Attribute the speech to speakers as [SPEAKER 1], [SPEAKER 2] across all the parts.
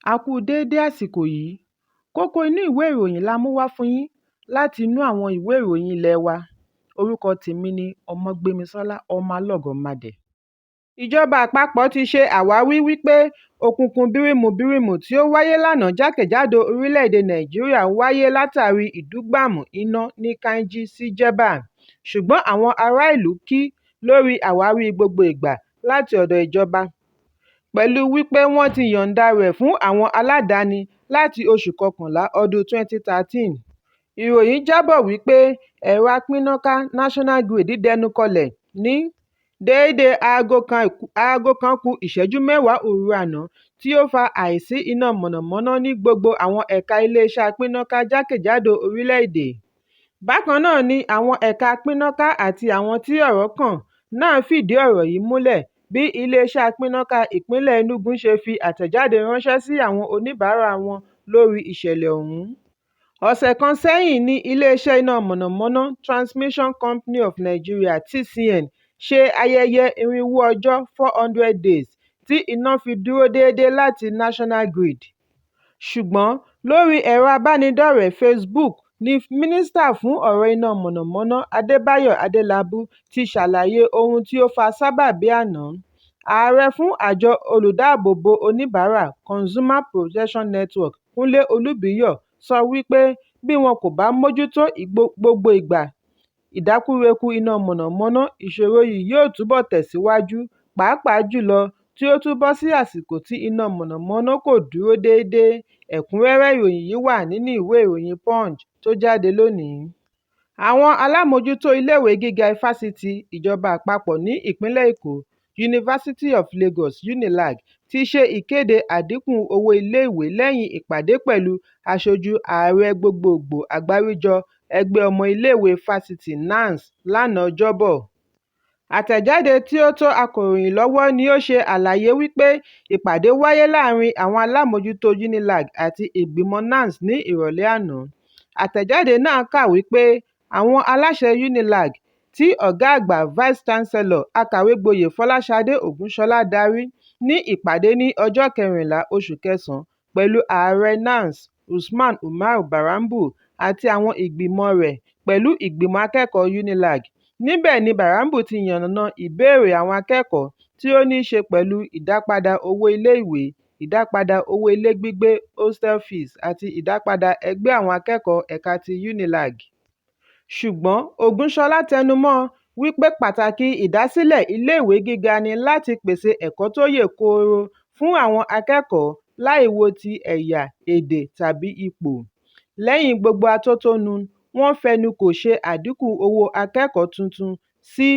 [SPEAKER 1] A kú déédé àsìkò yìí. Kókó inú ìwé ìròyìn la mú wá fún yín láti inú àwọn ìwé ìròyìn ilé wa. Orúkọ tèmi ni Ọmọgbémisọ́lá Ọmọlọ́gọ̀mádẹ. Ìjọba àpapọ̀ ti ṣe àwáwí wípé òkùnkùn birimùbirimù tí ó wáyé lánàá jákèjádò orílẹ̀-èdè Nàìjíríà wáyé látàrí ìdúgbàmù iná ní Kainji sí Jebba. Ṣùgbọ́n àwọn ará ìlú kì lórí àwáwí gbogbo ìgbà láti ọ̀dọ̀ ìjọba pẹ̀lú wípé wọ́n ti yọ̀ǹda rẹ̀ fún àwọn aládàáni láti oṣù kọkànlá ọdún 2013. Ìròyìn jábọ̀ wípé ẹ̀rọ apínnáká National Grid dẹnu kọlẹ̀ ní déédé 1:10 òru àná tí ó fa àìsí iná mọ̀nàmọ́ná ní gbogbo àwọn ẹ̀ka iléeṣẹ́ apínnáká jákèjádò orílẹ̀ èdè. Bákan náà ni àwọn ẹ̀ka apínnáká àti àwọn tí ọ̀rọ̀ kàn náà fìdí ọ̀rọ̀ yìí múlẹ̀ bí iléeṣẹ́ apínnáká ìpínlẹ̀ Enugu ṣe fi àtẹ̀jáde ránṣẹ́ sí àwọn oníbàárà wọn lórí ìṣẹ̀lẹ̀ ọ̀hún. Ọ̀sẹ̀ kan sẹ́yìn ní iléeṣẹ́ iná mọ̀nàmọ́ná Transmission Company of Nigeria (TCN) ṣe ayẹyẹ 400 ọjọ́ (400 days) tí iná fi dúró déédé láti National Grid. Ṣùgbọ́n lórí ẹ̀rọ abánidọ́rẹ̀ẹ́ Facebook ní Mínísítà fún ọ̀rọ̀ iná mọ̀nàmọ́ná Adébáyọ̀ Adélábù ti ṣàlàyé ohun tí ó fa sábàbí àná. Ààrẹ fún Àjọ Olùdáábòbò Oníbàárà Consumer Protection Network Kunle Olúbíyọ̀ sọ wípé bí wọn kò bá mójútó gbogbo ìgbà ìdákúrekú iná mọ̀nàmọ́ná, ìṣòro yìí yóò túbọ̀ tẹ̀síwájú, pàápàá jùlọ tí ó tún bọ́ sí àsìkò tí iná mọ̀nàmọ́ná kò dúró déédé. Ẹ̀kúnrẹ́rẹ́ ìròyìn yìí wà nínú ìwé ìròyìn Punch tó jáde lónìí. Àwọn alámòjútó iléèwé gíga ifásitì ìjọba àpapọ̀ ní ìpínlẹ̀ Èkó, University of Lagos (UNILAG) ti ṣe ìkéde àdínkù owó iléèwé lẹ́yìn ìpàdé pẹ̀lú aṣojú ààrẹ gbogboògbò Àgbáríjọ Ẹgbẹ́ Ọmọ Iléèwé Fásitì (NANS) lánàá Ọjọ́bọ̀. Àtẹ̀jáde tí ó tó akọ̀ròyìn lọ́wọ́ ní ó ṣe àlàyé wípé ìpàdé wáyé láàárín àwọn alámòjútó UNILAG àti ìgbìmọ̀ NANS ní ìrọ̀lẹ́ àná. Àtẹ̀jáde náà kà wípé àwọn aláṣẹ UNILAG, tí ọ̀gá àgbà Vice Chancellor Akàwé-gboyè Fọláṣadé Ògúnṣọlá darí, ní ìpàdé ní ọjọ́ 14 oṣù kẹsàn-án pẹ̀lú ààrẹ NANS, Usman Umar Barambu àti àwọn ìgbìmọ̀ rẹ̀ pẹ̀lú ìgbìmọ̀ akẹ́kọ̀ọ́ UNILAG. Níbẹ̀ ni Barambu ti yànnàná ìbéèrè àwọn akẹ́kọ̀ọ́ tí ó ní ṣe pẹ̀lú ìdápadà owó iléèwé, ìdápadà owó ilé gbígbé (hostel fees) àti ìdápadà ẹgbẹ́ àwọn akẹ́kọ̀ọ́ ẹ̀ka ti UNILAG. Ṣùgbọ́n Ògúnṣọlá tẹnumọ́ wípé pàtàkì ìdásílẹ̀ iléèwé gíga ní láti pèsè ẹ̀kọ́ tó yè kooro fún àwọn akẹ́kọ̀ọ́ láì wo ti ẹ̀yà, èdè tàbí ipò. Lẹ́yìn gbogbo atótónu, wọ́n fẹnukò ṣe àdínkù owó akẹ́kọ̀ọ́ tuntun sí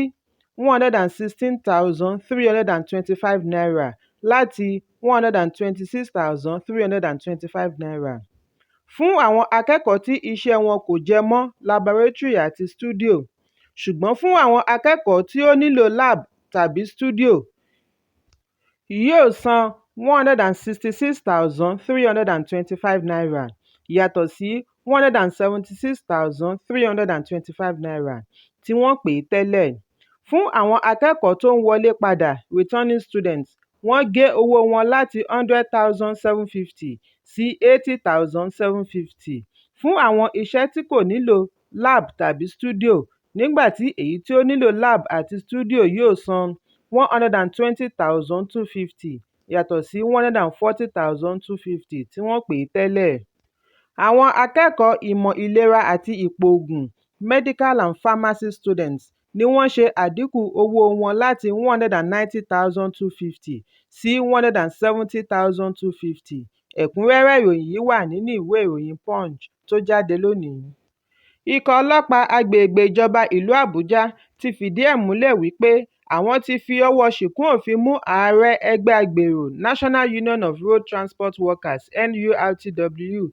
[SPEAKER 1] ₦116,325 láti ₦126,325 fún àwọn akẹ́kọ̀ọ́ tí iṣẹ́ wọn kò jẹ mọ́ lábọrátìrì àti stúdíò, ṣùgbọ́n fún àwọn akẹ́kọ̀ọ́ tí ó nílò láàbù tàbí stúdíò, yóò san ₦166,325 yàtọ̀ sí ₦176,325 tí wọ́n pè é tẹ́lẹ̀. Fún àwọn akẹ́kọ̀ọ́ tó ń wọlé padà returning students, wọ́n gé owó wọn láti ₦100,750 sí ₦80,750 fún àwọn iṣẹ́ tí kò nílò láàbù tàbí stúdíò, nígbà tí èyí tí ó nílò láàbù àti stúdíò yóò san ₦120,250 yàtọ̀ sí ₦140,250 tí wọ́n pè é tẹ́lẹ̀. Àwọn akẹ́kọ̀ọ́ ìmọ̀ ìlera àti ìpòògùn Medical and Pharmacy Students ní wọ́n ṣe àdínkù owó wọn láti ₦190,250 sí ₦170,250. Ẹ̀kúnrẹ́rẹ́ ìròyìn yìí wà nínú ìwé ìròyìn Punch tó jáde lónìí. Ikọ̀ ọlọ́pàá agbègbè ìjọba ìlú Àbújá ti fìdí ẹ̀ múlẹ̀ wípé àwọn ti fi ọwọ́ ṣìkún òfin mú ààrẹ ẹgbẹ́ agbérò National Union of Road Transport Workers (NURTW),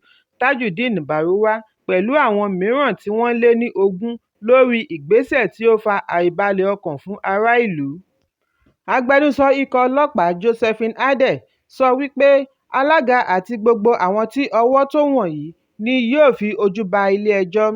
[SPEAKER 1] Tajudeen Baruwa, pẹ̀lú àwọn mìíràn tí wọ́n lé ní ogún lórí "ìgbésẹ̀ tí ó fa àìbalẹ̀ ọkàn fún ará ìlú". Agbẹnusọ ikọ̀ ọlọ́pàá Josephine Adeh sọ wípé alága àti gbogbo àwọn tí ọwọ́ tó wọ̀nyí ni yóò fi ojú ba ilé-ẹjọ́.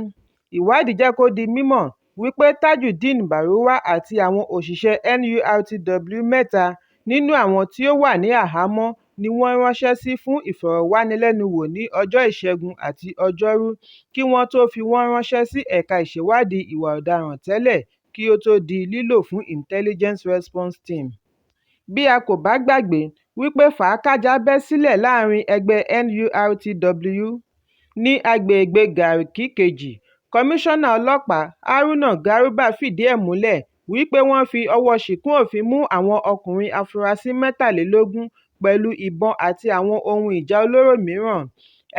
[SPEAKER 1] Ìwádìí jẹ́ kó di mímọ̀ wípé Tajudeen Baruwa àti àwọn òṣìṣẹ́ NURTW mẹ́ta nínú àwọn tí ó wà ní àhámọ́ Ni wọ́n ránṣẹ́ sí fún ìfọ̀rọ̀wánilẹ́nuwò ní ọjọ́ Ìṣẹ́gun àti Ọjọ́rú kí wọ́n tó fi wọ́n ránṣẹ́ sí Ẹ̀ka Ìṣèwádìí Ìwà Ọ̀daràn Tẹ́lẹ̀ kí ó tó di lílò fún Intelligence Response Team. Bí a kò bá gbàgbé wípé fàákájàá bẹ́ sílẹ̀ láàárín ẹgbẹ́ NURTW ní agbègbèe Garki 2, Kọmíṣánná Ọlọ́pàá Haruna Garba fìdí ẹ̀ múlẹ̀ wípé wọ́n fi ọwọ́ọ ṣìkún òfin mú àwọn ọkùnrin afurasí 23 pẹ̀lú ìbọn àti àwọn ohun ìjà olóró mìíràn.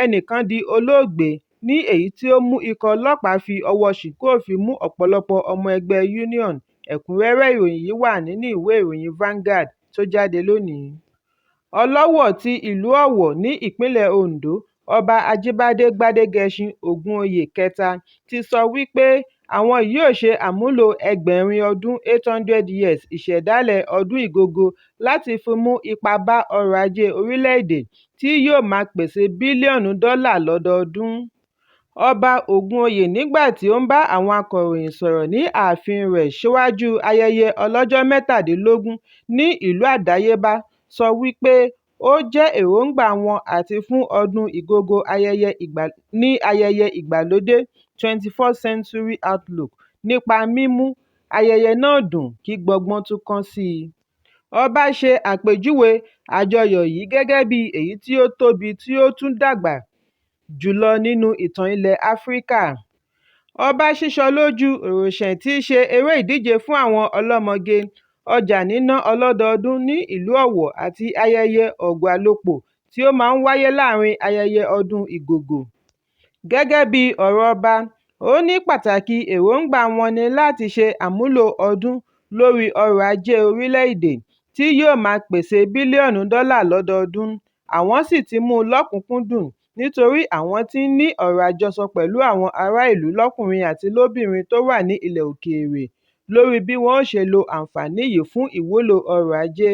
[SPEAKER 1] Ẹnìkan di olóògbé ní èyí tí ó mú ikọ̀ ọlọ́pàá fi ọwọ́ọ ṣìkún òfin mú ọ̀pọ̀lọpọ̀ ọmọ ẹgbẹ́ union. Ẹ̀kúnrẹ́rẹ́ ìròyìn yìí wà nínú ìwé ìròyìn Vanguard tó jáde lónìí. Ọlọ́wọ̀ ti ìlú Ọ̀wọ̀ ní ìpínlẹ̀ Oǹdó, Ọba Ajíbádé Gbádégẹṣin Ògúnoyè III ti sọ wípé àwọn yóò ṣe àmúlò ẹgbẹ̀rin ọdún 800 years ìṣẹ̀dálẹ̀ ọdún Ìgogo láti fi mú ipa bá ọrọ̀ Ajé orílẹ̀-èdè tí yóò máa pèsè bílíọ̀nù dọ́là lọ́dọọdún. Ọba Ògúnoyè nígbà tí ó ń bá àwọn akọ̀ròyìn sọ̀rọ̀ ní ààfin rẹ̀ síwájú ayẹyẹ ọlọ́jọ́ mẹ́tàdínlógún ní ìlú Àdáyébá sọ wípé ó jẹ́ èròńgbà wọn àti fún ọdún Ìgogo ní ayẹyẹ ìgbàlódé 21st century outlook nípa mímú ayẹyẹ náà dùn kí gbọ́ngbọ́n tún kán sí i. Ọba ṣe àpèjúwe àjọyọ̀ yìí gẹ́gẹ́ bíi èyí tí ó tóbi tí ó tún dàgbà jù lọ nínú ìtàn ilẹ̀ Áfíríkà. Ọba ṣíṣọ lójúu Oròṣẹ̀ tí í ṣe eré ìdíje fún àwọn ọlọ́mọge, ọjà níná ọlọ́dọọdún ní ìlú Ọ̀wọ̀ àti ayẹyẹ Ògo-àlọpò tí ó máa ń wáyé láàárín ayẹyẹ ọdún Ìgogo. Gẹ́gẹ́ bí ọ̀rọ̀ Ọba, ó ní pàtàkì èròńgbà wọn ni láti ṣe àmúlò ọdún lórí ọrọ̀ Ajé orílẹ̀-èdè tí yóò máa pèsè bílíọ̀nù dọ́là lọ́dọọdún, àwọn sì ti mú un lọ́kùnkúndùn nítorí àwọn ti ń ní ọ̀rọ̀ àjọsọ pẹ̀lú àwọn ará ìlú lọ́kùnrin àti lóbìnrin tó wà ní ilẹ̀ òkèèrè lórí bí wọn ó ṣe lo àǹfààní yìí fún ìwúlò ọrọ̀ Ajé.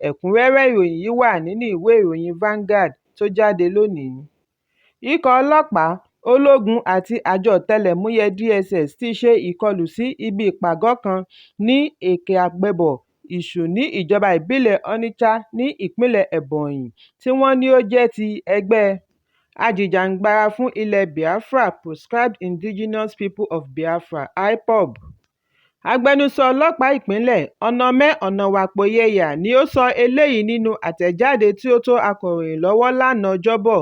[SPEAKER 1] Ẹ̀kúnrẹ́rẹ́ ìròyìn yìí wà nínú ìwé ìròyìn Vanguard tó jáde lónìí. Ikọ̀ ọlọ́pàá, ológun àti àjọ ọ̀tẹlẹ̀múyẹ́ DSS ti ṣe ìkọlù sí ibi ìpàgọ́ kan ní Ekeagbebo Isu ní ìjọba ìbílẹ̀ Onicha ní ìpínlẹ̀ Ebonyi tí wọ́n ní ó jẹ́ ti ẹgbẹ́ ajìjàǹgbara fún ilẹ̀ Biafra Proscribed Indigenous People of Biafra (IPOB). Agbẹnusọ ọlọ́pàá ìpínlẹ̀, Onome Onowakpoyeya ni ó sọ eléyìí nínú àtẹ̀jáde tí ó tó akọ̀ròyìn lọ́wọ́ lánàá Ọjọ́bọ̀.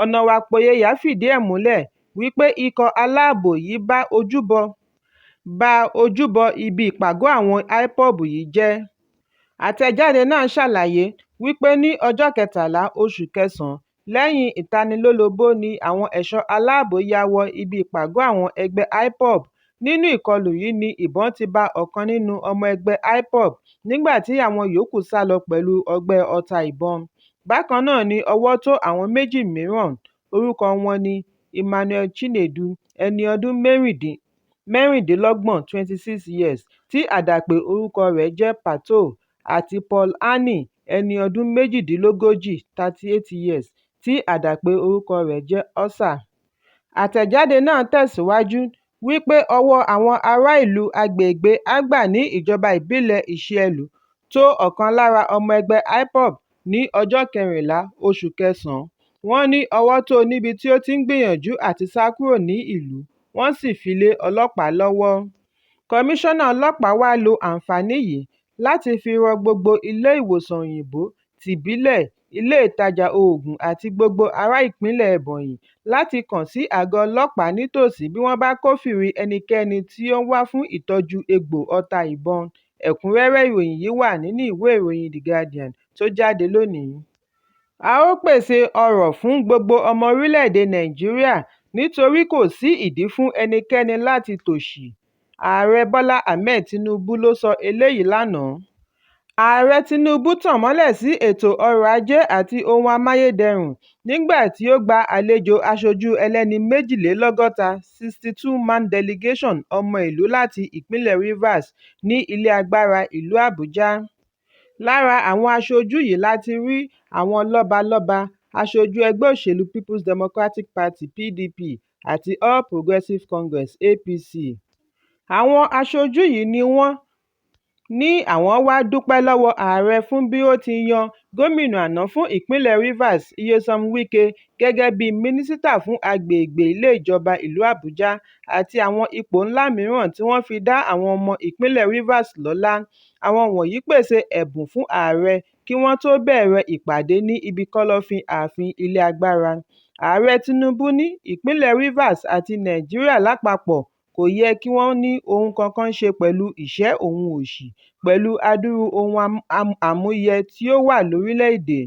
[SPEAKER 1] Onovwakpoyeya fìdí ẹ̀ múlẹ̀ wípé ikọ̀ aláàbò yìí ba ojúbọ ibi ìpàgọ́ àwọn IPOB yìí jẹ́. Àtẹ̀jáde náà ṣàlàyé wípé ní ọjọ́ kẹtàlá oṣù kẹsàn-án, lẹ́yìn ìtanilólobó ni àwọn ẹ̀ṣọ́ aláàbò ya wọ ibi ìpàgọ́ àwọn ẹgbẹ́ IPOB. Nínú ìkọlù yìí ni ìbọn ti bá ọ̀kan nínú ọmọ ẹgbẹ́ IPOB nígbà tí àwọn yòókù sá lọ pẹ̀lú ọgbẹ́ ọta ìbọn. Bákan náà ni ọwọ́ tó àwọn méjì mìíràn, orúkọ wọn ní Emmanuel Chinedu, ẹni ọdún 26 26 years, tí àdàpè orúkọ rẹ̀ ń jẹ́ Pato, àti Paul Ani, ẹni ọdún 38 38 years, tí àdàpè orúkọ rẹ̀ ń jẹ́ Osa. Àtẹ̀jáde náà tẹ̀síwájú wípé ọwọ́ àwọn ará ìlú agbègbèe Abba ní ìjọba ìbílẹ̀ Ishielu tó ọ̀kan lára ọmọ ẹgbẹ́ IPOB ní ọjọ́ kẹrìnlá oṣù kẹsàn-án. Wọ́n ní ọwọ́ tó o níbi tí ó ti ń gbìyànjú àti sá kúrò ní ìlú, wọ́n sì fi lé ọlọ́pàá lọ́wọ́. Kọmíṣánná ọlọ́pàá wá lo àǹfààní yìí láti fi rọ gbogbo ilé-ìwòsàn òyìnbó, tìbílẹ̀, ilé ìtajà òògùn àti gbogbo ará ìpínlẹ̀ Ebonyi láti kàn sí àgọ́ ọlọ́pàá nítòsí bí wọ́n bá kófìrí ẹnikẹ́ni tí ó ń wá fún ìtọ́jú egbò ọta ìbọn. Ẹ̀kúnrẹ́rẹ́ ìròyìn yìí wà nínú ìwé ìròyìn The Guardian tó jáde lónìí. A ó pèsè ọrọ̀ fún gbogbo ọmọ orílẹ̀-èdè Nàìjíríà nítorí kò sí ìdí fún ẹnikẹ́ni láti tòṣì, Ààrẹ Bọ́lá Ahmed Tinubu ló sọ eléyìí lánàá. Ààrẹ Tinubu tan ìmọ́lẹ̀ sí ètò ọrọ̀ Ajé àti ohun amáyédẹrùn nígbà tí ó gba àlejò aṣojú ẹlẹ́ni méjìlélọ́gọ́ta 62-man delegation ọmọ ìlú láti ìpínlẹ̀ Rivers ní Ilé Agbára Ìlú Àbújá. Lára àwọn aṣojú yìí la ti rí àwọn lọ́balọ́ba, aṣojú ẹgbẹ́ òṣèlú Peoples Democratic Party (PDP) àti All Progressive Congress (APC). Àwọn aṣojú yìí ni wọ́n ní àwọn wá dúpẹ́ lọ́wọ́ ààrẹ fún bí ó ti yan Gómìnà àná fún ìpínlẹ̀ Rivers, Nyesom Wike, gẹ́gẹ́ bíi Mínísítà fún Agbègbè Ilé Ìjọba Ìlú Àbújá àti àwọn ipò ńlá mìíràn tí wọ́n fi dá àwọn ọmọ ìpínlẹ̀ Rivers lọ́lá. Àwọn wọ̀nyí pèsè ẹ̀bùn fún ààrẹ kí wọ́n tó bẹ̀rẹ̀ ìpàdé ní ibi kọ́lọ́fín ààfin Ilé Agbára. Ààrẹ Tinubu ní ìpínlẹ̀ Rivers àti Nàìjíríà lápapọ̀ kò yẹ kí wọ́n ní ohun kankan ṣe pẹ̀lú ìṣẹ́ òun òṣì pẹ̀lú adúrú ohun àmúyẹ tí ó wà lórílẹ̀-èdè.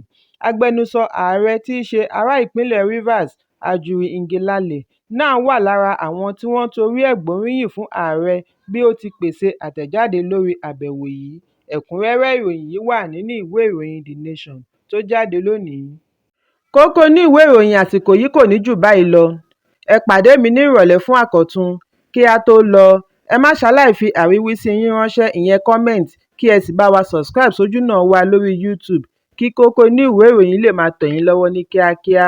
[SPEAKER 1] Agbẹnusọ Ààrẹ tí í ṣe ará ìpínlẹ̀ Rivers, Ajuri Ngelale, náà wà lára àwọn tí wọ́n torí ẹ̀ gbóríyìn fún ààrẹ bí ó ti pèsè àtẹ̀jáde lórí àbẹ̀wò yìí. Ẹ̀kúnrẹ́rẹ́ ìròyìn yìí wà nínú ìwé ìròyìn The Nation tó jáde lónìí. Kókó inú ìwé ìròyìn àsìkò yìí kò ní jù báyìí lọ. Ẹ pàdé mi ní ìrọ̀lẹ́ fún àkọ́tún. Kí á tó lọ, ẹ má ṣaláì fi àríwísí yín ránṣẹ́ ìyẹn comment kí ẹ sì bá wa subscribe sójúnà wa lórí YouTube kí kókó inú ìwé ìròyìn lè máa tẹ̀ yín lọ́wọ́ ní kíákíá.